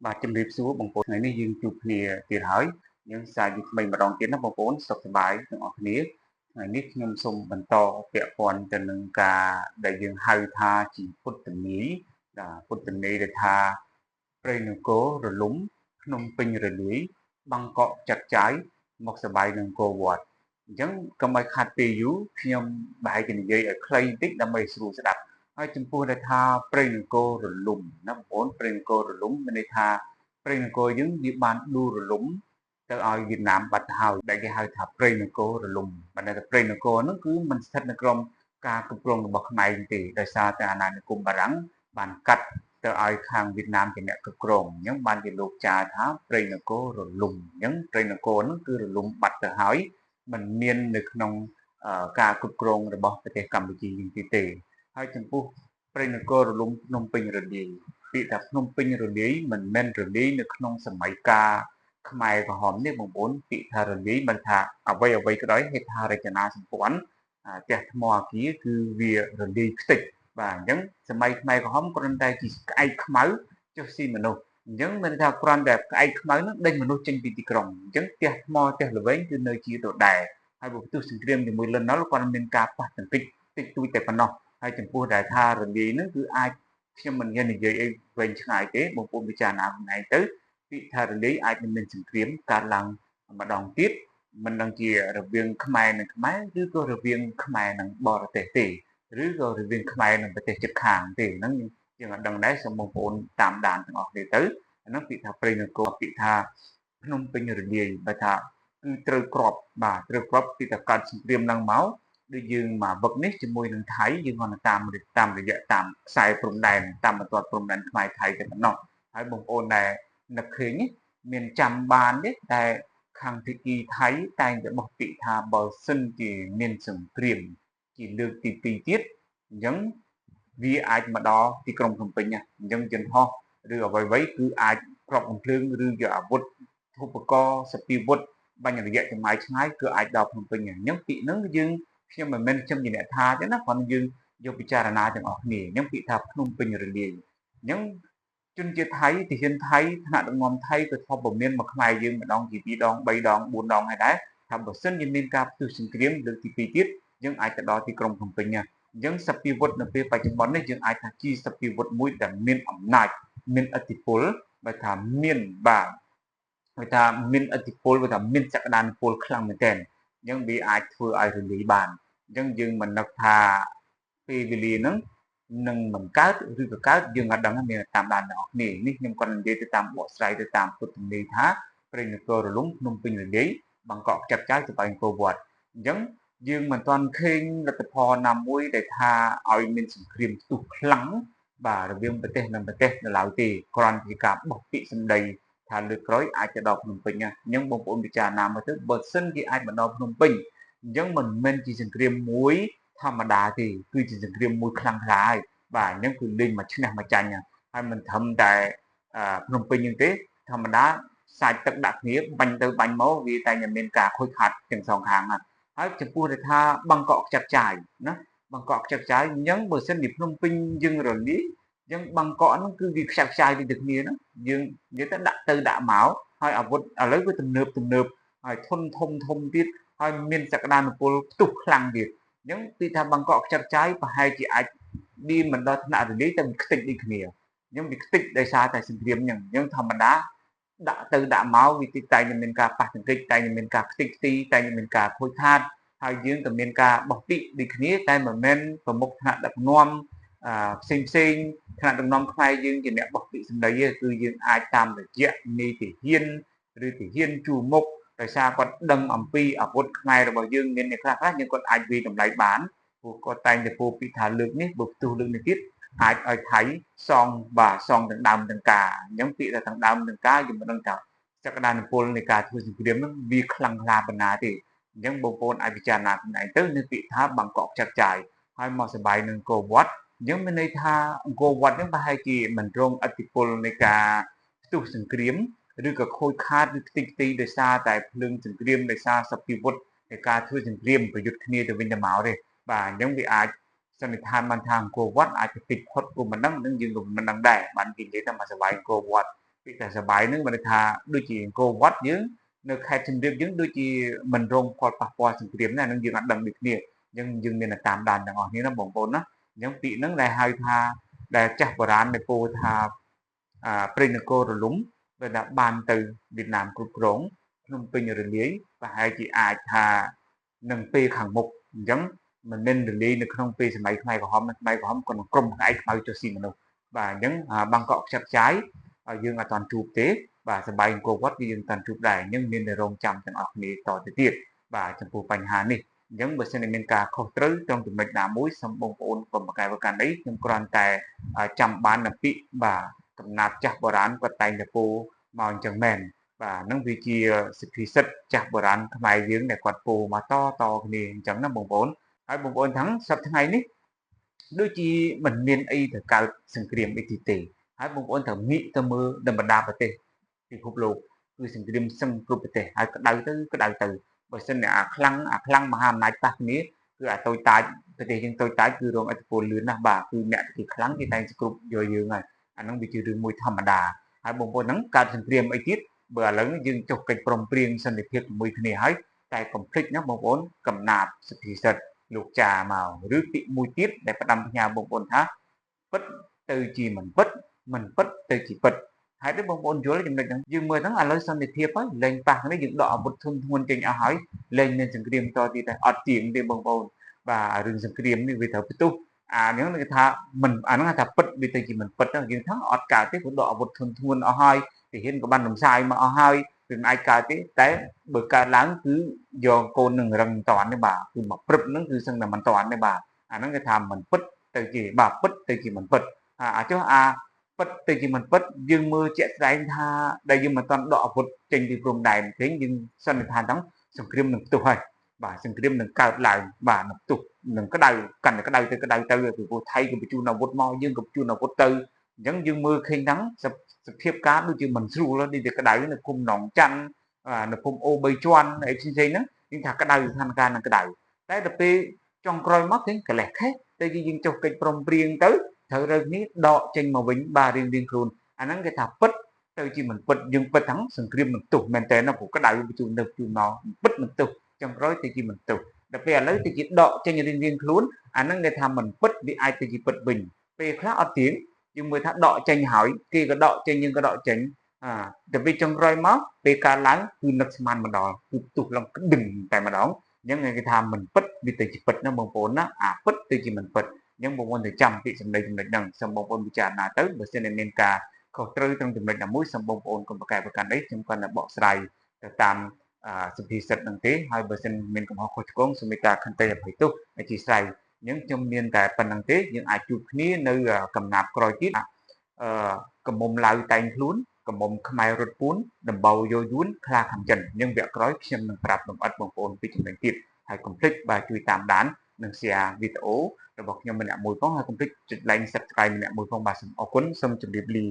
បាទជំរាបសួរបងប្អូនថ្ងៃនេះយើងជួបគ្នាទៀតហើយយើងសាជាថ្មីម្ដងទៀតណាបងប្អូនសុខសប្បាយទាំងអស់គ្នាថ្ងៃនេះខ្ញុំសូមបន្តពាក់ព័ន្ធទៅនឹងការដែលយើងហៅថាជាពុទ្ធនីបាទពុទ្ធនីដែលថាព្រៃនគររលំភ្នំពេញរលាយបាងកកចាត់ចាយមកសប្បាយនឹងអង្គរវត្តអញ្ចឹងកុំឲ្យខាត់ពេលយូរខ្ញុំប្រហែលជានិយាយឲ្យខ្លីបន្តិចដើម្បីស្រួលស្ដាប់ហើយចំពោះដែលថាព្រៃនគររលំណាបងប្អូនព្រៃនគររលំមានន័យថាព្រៃនគរយើងវាបានដួលរលំទៅឲ្យវៀតណាមបាត់ហើយដែលគេហៅថាព្រៃនគររលំបានតែព្រៃនគរហ្នឹងគឺมันស្ថិតនៅក្រោមការគ្រប់គ្រងរបស់ខ្មែរទេដោយសារតែអាណានិគមបារាំងបានកាត់ទៅឲ្យខាងវៀតណាមជាអ្នកគ្រប់គ្រងអញ្ចឹងបានជាលោកចាថាព្រៃនគររលំអញ្ចឹងព្រៃនគរហ្នឹងគឺរលំបាត់ទៅហើយมันមាននៅក្នុងការគ្រប់គ្រងរបស់ប្រទេសកម្ពុជាយើងទេហើយចំពោះព្រៃនគររលំភ្នំពេញរលាយពាក្យថាភ្នំពេញរលាយមិនមែនរលាយនៅក្នុងសម័យកាលខ្មែរក្រហមនេះបងប្អូនពាក្យថារលាយមិនថាអ្វីអ្វីក៏ដោយហេដ្ឋារចនាសម្ព័ន្ធផ្ទះថ្មអាគារគឺវារលាយខ្ទេចបាទអញ្ចឹងសម័យខ្មែរក្រហមគ្រាន់តែជាក្អែកខ្មៅចុះស៊ីមនុស្សអញ្ចឹងមានថាគ្រាន់តែក្អែកខ្មៅនឹងដេញមនុស្សចេញពីទីក្រុងអញ្ចឹងផ្ទះថ្មផ្ទះល្វែងគឺនៅជាដដែលហើយបើផ្ទុះសង្គ្រាមជាមួយលន់នល់គាត់មានការប៉ះទង្គិចតិចតួចតែប៉ុណ្ណោះហើយចំពោះដែលថារលាយហ្នឹងគឺអាចខ្ញុំមិនហ៊ាននិយាយអីវែងឆ្ងាយទេបងប្អូនពិចារណាខ្លួនឯងទៅពាក្យថារលាយអាចនឹងមានសង្គ្រាមកើតឡើងម្ដងទៀតមិនដឹងជារវាងខ្មែរនិងខ្មែរឬក៏រវាងខ្មែរនិងបរទេសទេឬក៏រវាងខ្មែរនិងប្រទេសជិតខាងទេហ្នឹងយើងអត់ដឹងដែរសូមបងប្អូនតាមដានទាំងអស់គ្នាទៅអាហ្នឹងពាក្យថាព្រៃនគរពាក្យថាភ្នំពេញរលាយបើថាគឺត្រូវក្របបាទត្រូវក្របពាក្យថាកើតសង្គ្រាមឡើងមកដូចយើងមកវឹកនេះជាមួយនឹងថៃយើងគាត់តាមតាមរយៈតាមខ្សែព្រំដែនតាមបន្ទាត់ព្រំដែនខ្មែរថៃតែប៉ុណ្ណោះហើយបងប្អូនដែលនឹកឃើញនេះមានចាំបានទេតែខាងភាគីថៃតែងតែបោះពាក្យថាបើសិនជាមានសង្គ្រាមជាលើកទី2ទៀតអញ្ចឹងវាអាចមកដល់ទីក្រុងភ្នំពេញអញ្ចឹងយន្តហោះឬអ្វីៗគឺអាចគ្រាប់កំភ្លើងឬជាអាវុធឧបករណ៍សព្វាវុធបាញ់រយៈចម្ងាយឆ្ងាយគឺអាចដល់ភ្នំពេញអញ្ចឹងពាក្យហ្នឹងយើងខ្ញុំមិនមែនខ្ញុំជាអ្នកថាទេណាគ្រាន់យើងយកពិចារណាទាំងអស់គ្នាអញ្ចឹងពាក្យថាភ្នំពេញរលាយអញ្ចឹងជនជាតិថៃទាហានថៃថ្នាក់ដឹកនាំថៃក៏ធ្លាប់ពមៀនមកខ្មែរយើងម្ដងជា2ដង3ដង4ដងហើយដែរថាបើសិនជាមានការផ្ទុះសង្គ្រាមលើកទី2ទៀតយើងអាចទៅដល់ទីក្រុងភ្នំពេញណាអញ្ចឹងសព្វាវុធនៅពេលបច្ចុប្បន្ននេះយើងអាចថាជាសព្វាវុធមួយដែលមានអំណាចមានឥទ្ធិពលបើថាមានបាទបើថាមានឥទ្ធិពលបើថាមានសក្តានុពលខ្លាំងមែនទែនអញ្ចឹងវាអាចធ្វើឲ្យរលាយបានអញ្ចឹងយើងមិននឹកថាពេលវេលាហ្នឹងនឹងមិនកើតឬក៏កើតយើងអត់ដឹងមានតាមដានទាំងអស់គ្នានេះខ្ញុំគាត់និយាយទៅតាមបកស្រាយទៅតាមពុទ្ធន័យថាព្រៃនគររលំភ្នំពេញរលាយបាងកកចាត់ចាយទៅបែងអង្គរវត្តអញ្ចឹងយើងមិនទាន់ឃើញលទ្ធផលណាមួយដែលថាឲ្យមានសង្គ្រាមផ្ទុះខ្លាំងបាទរវាងប្រទេសនិងប្រទេសនៅឡើយទេគ្រាន់ជាការបោះពាក្យសម្ដីថាលើកក្រោយអាចទៅដល់ភ្នំពេញណាអញ្ចឹងបងប្អូនពិចារណាមើលទៅបើសិនគេអាចមកដល់ភ្នំពេញអញ្ចឹងមិនមែនជាសង្គ្រាមមួយធម្មតាទេគឺជាសង្គ្រាមមួយខ្លាំងក្លាហើយបាទអញ្ចឹងគឺលេងមកឈ្នះមកចាញ់ហើយមិនត្រឹមតែភ្នំពេញហ្នឹងទេធម្មតាសាច់ទឹកដាក់គ្នាបាញ់ទៅបាញ់មកវាតែងតែមានការខូចខាតទាំងសងខាងហើយចំពោះដែលថាបាងកកចាត់ចាយណាបាងកកចាត់ចាយអញ្ចឹងបើសិនជាភ្នំពេញយើងរលាយអញ្ចឹងបាងកកហ្នឹងគឺវាខ្ចាត់ខ្ចាយទៅគ្នាណាយើងនិយាយទៅដាក់ទៅដាក់មកហើយអាវុធឥឡូវវាទំនើបទំនើបហើយធុនធំធំទៀតហើយមានសក្តានុពលផ្ទុះខ្លាំងទៀតអញ្ចឹងគឺថាបាងកកខ្ចាត់ចាយប្រហែលជាអាចឌីមិនដល់ថ្នាក់រលាយតែវាខ្ទេចដូចគ្នាអញ្ចឹងវាខ្ទេចដោយសារតែសង្គ្រាមអញ្ចឹងអញ្ចឹងធម្មតាដាក់ទៅដាក់មកវាទីតែងតែមានការប៉ះទង្គិចតែងតែមានការខ្ទេចខ្ទីតែងតែមានការខូចខាតហើយយើងក៏មានការបោះពាក្យដូចគ្នាតែមិនមែនប្រមុខថ្នាក់ដឹកនាំផ្សេងផ្សេងថ្នាក់ដឹកនាំខ្មែរយើងជាអ្នកបោះពាក្យសម្ដីទេគឺយើងអាចតាមរយៈនីតិហ៊ានឬទាហានជួមុខដោយសារគាត់ដឹងអំពីអាវុធខ្មែររបស់យើងមានអ្នកខ្លះខ្លះយើងគាត់អាចវាយតម្លៃបានព្រោះគាត់តែងតែពោលពាក្យថាលើកនេះបើផ្ទុះលើកនេះទៀតអាចឲ្យថៃសងបាទសងទាំងដើមទាំងការអញ្ចឹងពាក្យថាទាំងដើមទាំងការយើងមិនដឹងថាសក្តានុពលនៃការធ្វើសង្គ្រាមហ្នឹងវាខ្លាំងក្លាប៉ុណ្ណាទេអញ្ចឹងបងប្អូនអាចពិចារណាខ្លួនឯងទៅនៅពាក្យថាបាងកកចាត់ចាយហើយមកសបាយនឹងអង្គរវត្តអញ្ចឹងមានន័យថាអង្គរវត្តហ្នឹងប្រហែលជាមិនរងឥទ្ធិពលនៃការផ្ទុះសង្គ្រាមឬក៏ខូចខាតឬខ្ទេចខ្ទីដោយសារតែភ្លើងសង្គ្រាមដោយសារសព្វាវុធនៃការធ្វើសង្គ្រាមប្រយុទ្ធគ្នាទៅវិញទៅមកទេបាទអញ្ចឹងវាអាចសន្និដ្ឋានបានថាអង្គរវត្តអាចទៅតិចផុតក៏មិនដឹងនឹងយើងក៏មិនដឹងដែរបានគេនិយាយថាមកសបាយអង្គរវត្ត ពាក្យថាសបាយហ្នឹងមានន័យថាដូចជាអង្គរវត្តយើងនៅខេត្តសៀមរាបយើងដូចជាមិនរងផលប៉ះពាល់សង្គ្រាមណាហ្នឹងយើងអត់ដឹងដូចគ្នាអញ្ចឹងយើងមានតែតាមដានទាំងអស់គ្នាណាបងប្អូនណាអញ្ចឹងពាក្យហ្នឹងដែលហៅថាដែលចាស់បុរាណនៃពោលថាព្រៃនគររលំបើថាបានទៅវៀតណាមគ្រប់គ្រងភ្នំពេញរលាយប្រហែលជាអាចថានឹងពេលខាងមុខអញ្ចឹងមិនមែនរលាយនៅក្នុងពេលសម័យខ្មែរក្រហមខ្មែរក្រហមក៏នឹងក្រុមក្អែកខ្មៅចុះស៊ីមនុស្សបាទអញ្ចឹងបាងកកខ្ចាត់ចាយយើងអត់តាន់ជួបទេបាទសបាយអង្គរវត្តគឺយើងតាន់ជួបដែរអញ្ចឹងមានតែរងចាំទាំងអស់គ្នាតទៅទៀតបាទចំពោះបញ្ហានេះអញ្ចឹងបើសិនជាមានការខុសត្រូវត្រង់ចំណុចណាមួយសូមបងប្អូនកុំប្រកែកប្រកាន់អីខ្ញុំគ្រាន់តែចាំបានតែពាក្យបាទកំណាព្យចាស់បុរាណគាត់តែងតែពោលមកអញ្ចឹងមែនបាទហ្នឹងវាជាសិទ្ធិសិទ្ធចាស់បុរាណខ្មែរយើងដែលគាត់ពោលមកតតគ្នាអញ្ចឹងណាបងប្អូនហើយបងប្អូនทั้งសប្តាហ៍ថ្ងៃនេះដូចជាមិនមានអីទៅកើតសង្គ្រាមអីទេហើយបងប្អូនត្រូវងាកទៅមើលបណ្ដាប្រទេសពិភពលោកគឺសង្គ្រាមសឹងគ្រប់ប្រទេសហើយក្តៅទៅក្តៅទៅបើសិនជាអាខ្លាំងមហាអំណាចប៉ះគ្នាគឺអាតូចតាចប្រទេសយើងតូចតាចគឺរងឥទ្ធិពលលឿនណាស់បាទគឺអ្នកគេខ្លាំងគេតែងសគ្រប់យកយើងហើយអាហ្នឹងវាជារឿងមួយធម្មតាហើយបងប្អូនហ្នឹងកើតសង្គ្រាមអីទៀតបើឥឡូវយើងចុះកិច្ចព្រមព្រៀងសន្តិភាពជាមួយគ្នាហើយតែកុំភ្លេចណាបងប្អូនកំណាព្យសិទ្ធិសិទ្ធលោកចាមកឬពាក្យមួយទៀតដែលផ្ដាំផ្ញើបងប្អូនថាពិតទៅជាមិនពិតមិនពិតទៅជាពិតហើយទៅបងប្អូនយល់ចំណុចហ្នឹងយើងមើលហ្នឹងឥឡូវសន្តិភាពហើយលែងប៉ះនេះយើងដកអាវុធធុនធ្ងន់ចេញអស់ហើយលែងមានសង្គ្រាមតទៀតតែអត់ទៀងទេបងប្អូនបាទរឿងសង្គ្រាមនេះវាត្រូវផ្ទុះអាហ្នឹងគេថាមិនអាហ្នឹងថាពិតវាទៅជាមិនពិតយើងថាអត់កើតទេព្រោះដកអាវុធធុនធ្ងន់អស់ហើយទាហានក៏បានរំសាយមកអស់ហើយវាមិនអាចកើតទេតែបើកើតឡើងគឺយកកូននឹងរឹងមិនតាន់ទេបាទគឺមកព្រឹបហ្នឹងគឺសឹងតែមិនតាន់ទេបាទអាហ្នឹងគេថាមិនពិតទៅជាបាទពិតទៅជាមិនពិតអាចុះអាពិតទៅជាមិនពិតយើងមើលជាក់ស្ដែងថាដែលយើងមិនតាន់ដកអាវុធចេញពីព្រំដែនឃើញយើងសន្និដ្ឋានហ្នឹងសង្គ្រាមនឹងផ្ទុះហើយបាទសង្គ្រាមនឹងកើតឡើងបាទនឹងផ្ទុះនឹងក្តៅកាន់តែក្តៅទៅក្តៅទៅពីព្រោះថៃក៏បញ្ជូនអាវុធមកយើងក៏បញ្ជូនអាវុធទៅអញ្ចឹងយើងមើលឃើញហ្នឹងសភាពការដូចជាមិនស្រួលដូចជាក្តៅនៅភូមិណងច័ន្ទនៅភូមិអូ3ជាន់អីផ្សេងៗហ្នឹងយើងថាក្តៅស្ថានភាពនឹងក្តៅតែដល់ពេលចុងក្រោយមកឃើញកលេសខេះទៅយើងចុះកិច្ចព្រមព្រៀងទៅត្រូវរើគ្នាដកចេញមកវិញបាទរៀងៗខ្លួនអាហ្នឹងគេថាពិតទៅជាមិនពិតយើងពិតហ្នឹងសង្គ្រាមនឹងទុះមែនតើណាព្រោះក្តៅបញ្ជូនទៅបញ្ជូនមកពិតមិនទុះចុងក្រោយទៅជាមិនទុះដល់ពេលឥឡូវទៅជាដកចេញរៀងៗខ្លួនអាហ្នឹងគេថាមិនពិតវាអាចទៅជាពិតវិញពេលខ្លះអត់ទៀងយើងមើលថាដកចេញហើយគេក៏ដកចេញយើងក៏ដកចេញដល់ពេលចុងក្រោយមកពេលកើតឡើងគឺនឹកស្មានម្ដងគឺផ្ទុះឡើងក្តឹងតែម្ដងអញ្ចឹងគេថាមិនពិតវាទៅជាពិតណាបងប្អូនណាអាពិតទៅជាមិនពិតអញ្ចឹងបងប្អូនត្រូវចាំពាក្យសម្ដីចំណុចហ្នឹងសូមបងប្អូនពិចារណាទៅបើសិនជាមានការខុសត្រូវត្រង់ចំណុចណាមួយសូមបងប្អូនកុំប្រកែកប្រកាន់អីខ្ញុំគ្រាន់តែបកស្រាយទៅតាមសុភាសិតហ្នឹងទេហើយបើសិនមានកំហុសខុសឆ្គងសូមមេត្តាខន្តីអភ័យទោសអធ្យាស្រ័យអញ្ចឹងខ្ញុំមានតែប៉ុណ្្នឹងទេយើងអាចជួបគ្នានៅកំណាព្យក្រោយទៀតកំមុំឡាវតែងខ្លួនកំមុំខ្មែររត់ពួនដំបៅយោយួនខ្លាខំចិនអញ្ចឹងវគ្គក្រោយខ្ញុំនឹងប្រាប់លម្អិតបងប្អូនពីចំណុចទៀតហើយកុំភ្លេចបាទជួយតាមដាននិង share វីដេអូរបស់ខ្ញុំម្នាក់មួយផងហើយកុំភ្លេចចុច like subscribe ម្នាក់មួយផងបាទសូមអរគុណសូមជម្រាបលា